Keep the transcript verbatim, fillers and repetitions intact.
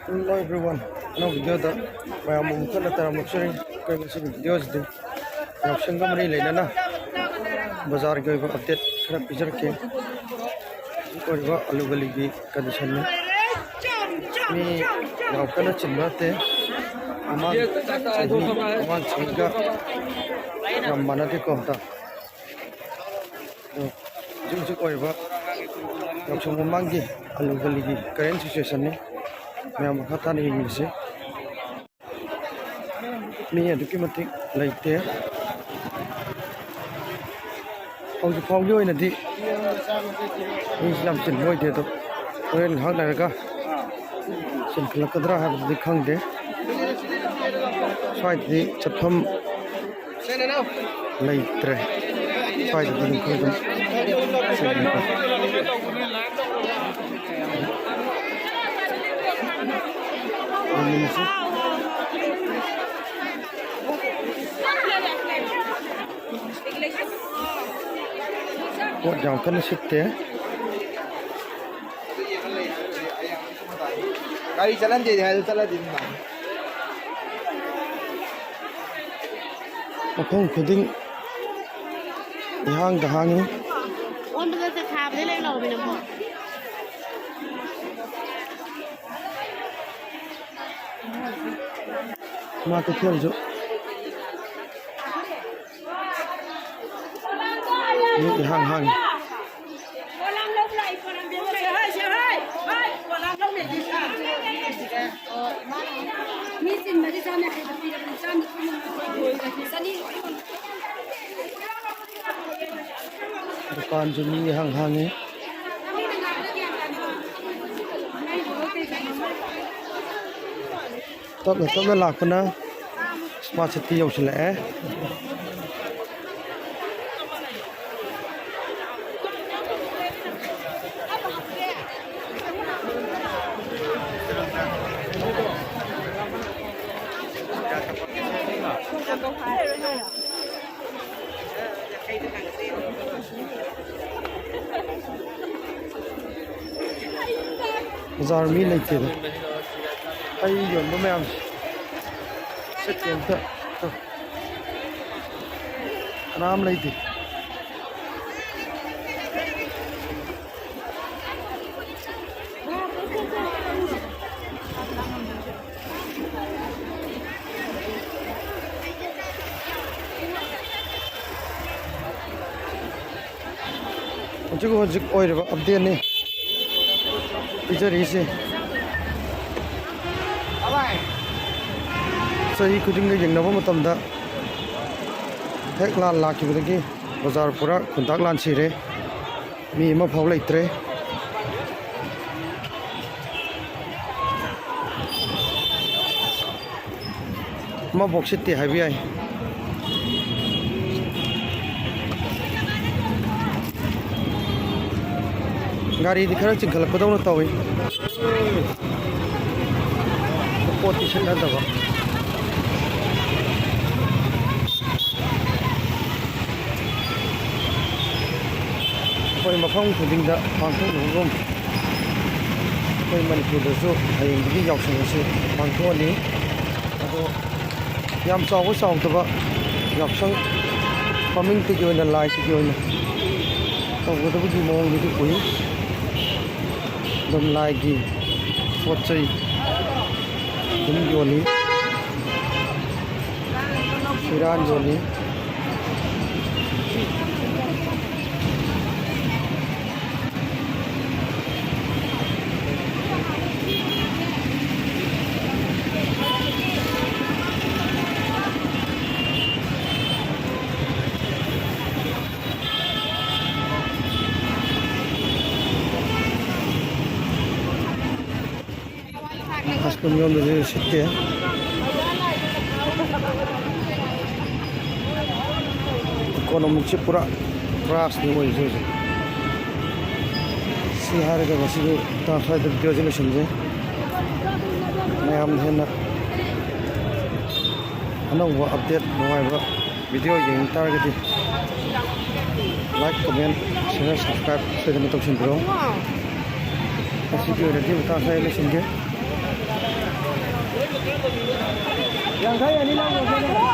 Hello everyone, ꯑꯅꯧꯕ ꯚꯤꯗꯤꯑꯣꯗ ꯃꯌꯥꯝ ꯑꯃꯨꯛ ꯍꯟꯅ ꯇꯔꯥꯝꯅ ꯑꯣꯛꯆꯔꯤ꯫ ꯑꯩꯈꯣꯏ ꯉꯁꯤꯒꯤ ꯚꯤꯗꯤꯑꯣꯁꯤꯗꯤ ꯌꯥꯎꯁꯪꯒ ꯃꯔꯤ ꯂꯩꯅꯅ ꯕꯖꯥꯔꯒꯤ ꯑꯣꯏꯕ ꯑꯞꯗꯦꯠ ꯈꯔ ꯄꯤꯖꯔꯛꯀꯦ꯫ ꯍꯧꯖꯤꯛ ꯑꯣꯏꯔꯤꯕ ꯑꯂꯨ ꯒꯂꯤꯒꯤ ꯀꯟꯗꯤꯁꯟꯅꯤ꯫ ꯃꯤ ꯌꯥꯝ ꯀꯟꯅ ꯆꯤꯟꯕ ꯅꯠꯇꯦ꯫ ꯃꯃꯥꯡ ꯆꯍꯤ, ꯃꯃꯥꯡ ꯆꯍꯤꯒ ꯌꯥꯝ ꯃꯥꯟꯅꯗꯦꯀꯣ ꯍꯟꯗꯛ꯫ ꯑꯗꯣ ꯍꯧꯖꯤꯛ ꯍꯧꯖꯤꯛ ꯑꯣꯏꯔꯤꯕ ꯌꯥꯎꯁꯪ ꯃꯃꯥꯡꯒꯤ ꯑꯂꯨ ꯒꯂꯤꯒꯤ ꯀꯔꯦꯟ ꯁꯤꯆꯨꯋꯦꯁꯟꯅꯤ ꯃꯌꯥꯝ ꯃꯈꯥ ꯇꯥꯅ ꯌꯦꯡꯃꯤꯟꯅꯁꯤ꯫ ꯃꯤ ꯑꯗꯨꯛꯀꯤ ꯃꯇꯤꯛ ꯂꯩꯇꯦ꯫ ꯍꯧꯖꯤꯛ ꯐꯥꯎꯒꯤ ꯑꯣꯏꯅꯗꯤ ꯃꯤꯁꯤ ꯌꯥꯝ ꯆꯤꯟꯕ ꯑꯣꯏꯗꯦ, ꯑꯗꯣ ꯍꯣꯔꯦꯟ ꯉꯥꯏꯍꯥꯛ ꯂꯩꯔꯒ ꯆꯤꯟꯈꯠꯂꯛꯀꯗ꯭ꯔꯥ ꯍꯥꯏꯕꯗꯨꯗꯤ ꯈꯪꯗꯦ꯫ ꯁ꯭ꯋꯥꯏꯗꯗꯤ ꯆꯠꯐꯝ ꯂꯩꯇ꯭ꯔꯦ꯫ ꯁ꯭ꯋꯥꯏꯗꯗꯤ ꯑꯗꯨꯝ ꯈꯔ ꯑꯗꯨꯝ ꯆꯠꯂꯦꯀꯣ꯫ ꯄꯣꯠ ꯌꯥꯝ ꯀꯟꯅ ꯁꯤꯠꯇꯦ꯫ ꯒꯥꯔꯤ ꯆꯠꯍꯟꯗꯦꯗꯤ ꯍꯥꯏ, ꯑꯗꯨ ꯆꯠꯂꯗꯤ ꯑꯗꯨꯝ ꯂꯥꯛꯑꯅꯤ꯫ ꯃꯐꯝ ꯈꯨꯗꯤꯡ ꯏꯍꯥꯡꯗ ꯍꯥꯡꯉꯤ꯫ ꯑꯣꯟꯕꯗ ꯊꯥꯕꯗ ꯂꯩ ꯂꯥꯎꯕꯅꯤꯅꯀꯣ꯫ ꯏꯃꯥ ꯀꯩꯊꯦꯜꯁꯨ ꯃꯤ ꯏꯍꯥꯡ ꯍꯥꯡꯉꯤ꯫ ꯗꯨꯀꯥꯟꯁꯨ ꯃꯤ ꯏꯍꯥꯡ ꯍꯥꯡꯉꯤ꯫ ꯇꯞꯅ ꯇꯞꯅ ꯂꯥꯛꯄꯅ ꯏꯁꯃꯥꯔꯠ ꯁꯤꯇꯤ ꯌꯧꯁꯤꯜꯂꯛꯑꯦ꯫ ꯕꯖꯥꯔ ꯃꯤ ꯂꯩꯇꯦꯗ꯫ ꯑꯩ ꯌꯣꯟꯕ ꯃꯌꯥꯝꯁꯦ ꯁꯤꯠꯇꯦ ꯑꯝꯇ꯫ ꯇꯨ꯫ ꯀꯅꯥꯝ ꯂꯩꯇꯦ꯫ ꯍꯧꯖꯤꯛ ꯍꯧꯖꯤꯛ ꯑꯣꯏꯔꯤꯕ ꯑꯞꯗꯦꯠꯅꯤ ꯄꯤꯖꯔꯤꯁꯤ꯫ ꯆꯍꯤ ꯈꯨꯗꯤꯡꯒ ꯌꯦꯡꯅꯕ ꯃꯇꯝꯗ ꯍꯦꯛ ꯂꯥꯟ ꯂꯥꯛꯈꯤꯕꯗꯒꯤ ꯕꯖꯥꯔ ꯄꯨꯔꯥ ꯈꯨꯟꯇꯥꯛ ꯂꯥꯟ ꯁꯤꯔꯦ꯫ ꯃꯤ ꯑꯃꯐꯥꯎ ꯂꯩꯇ꯭ꯔꯦ꯫ ꯑꯃꯐꯥꯎ ꯁꯤꯠꯇꯦ ꯍꯥꯏꯕ ꯌꯥꯏ꯫ ꯒꯥꯔꯤꯗꯤ ꯈꯔ ꯆꯤꯟꯈꯠꯂꯛꯄꯗꯧꯅ ꯇꯧꯏ꯫ ꯄꯣꯠꯇꯤ ꯁꯤꯠꯅꯗꯕ꯫ ꯑꯩꯈꯣꯏ ꯃꯐꯝ ꯈꯨꯗꯤꯡꯗ ꯄꯥꯡꯊꯣꯛꯅꯕꯒꯨꯝ, ꯑꯩꯈꯣꯏ ꯃꯅꯤꯄꯨꯔꯗꯁꯨ ꯍꯌꯦꯡꯗꯒꯤ ꯌꯥꯎꯁꯪ ꯑꯁꯤ ꯄꯥꯡꯊꯣꯛꯑꯅꯤ꯫ ꯑꯗꯣ ꯌꯥꯝ ꯆꯥꯎꯕ ꯆꯥꯎꯗꯕ ꯌꯥꯎꯁꯪ ꯃꯃꯤꯡꯇꯒꯤ ꯑꯣꯏꯅ, ꯂꯥꯏꯒꯤ ꯑꯣꯏꯅ ꯇꯧꯒꯗꯕꯒꯤ ꯃꯑꯣꯡꯗꯨꯗꯤ ꯎꯏ꯫ ꯑꯗꯨꯝ ꯂꯥꯏꯒꯤ ꯄꯣꯠ ꯆꯩ ꯑꯗꯨꯝ ꯌꯣꯜꯂꯤ꯫ ꯐꯤꯔꯥꯟ ꯌꯣꯜꯂꯤ꯫ ꯑꯁ, ꯌꯣꯟꯕꯁꯦ ꯁꯤꯠꯇꯦ꯫ ꯏꯀꯣꯅꯣꯃꯤꯛꯁꯦ ꯄꯨꯔꯥ ꯀ꯭ꯔꯥꯁꯅꯤ ꯑꯣꯏꯔꯤꯁꯦ ꯍꯧꯖꯤꯛ꯫ ꯁꯤ ꯍꯥꯏꯔꯒ ꯉꯁꯤꯒꯤ ꯃꯇꯥꯡ ꯁ꯭ꯋꯥꯏꯗ ꯚꯤꯗꯤꯑꯣꯁꯦ ꯂꯣꯏꯁꯤꯟꯖꯩ꯫ ꯃꯌꯥꯝꯅ ꯍꯦꯟꯅ ꯑꯅꯧꯕ ꯑꯞꯗꯦꯠ, ꯅꯨꯡꯉꯥꯏꯕ ꯚꯤꯗꯤꯑꯣ ꯌꯦꯡꯅꯤꯡ ꯇꯥꯔꯒꯗꯤ like, comment, share, subscribe ꯁꯣꯏꯗꯅ ꯇꯧꯁꯤꯟꯕꯤꯔꯣ꯫ ꯉꯁꯤꯒꯤ ꯑꯣꯏꯅꯗꯤ ꯃꯇꯥꯡ ꯁ꯭ꯋꯥꯏꯗ ꯂꯣꯏꯁꯤꯟꯒꯦ꯫ ꯌꯥꯡꯈꯩ ꯑꯅꯤ ꯂꯧꯔꯒꯦꯅꯦ꯫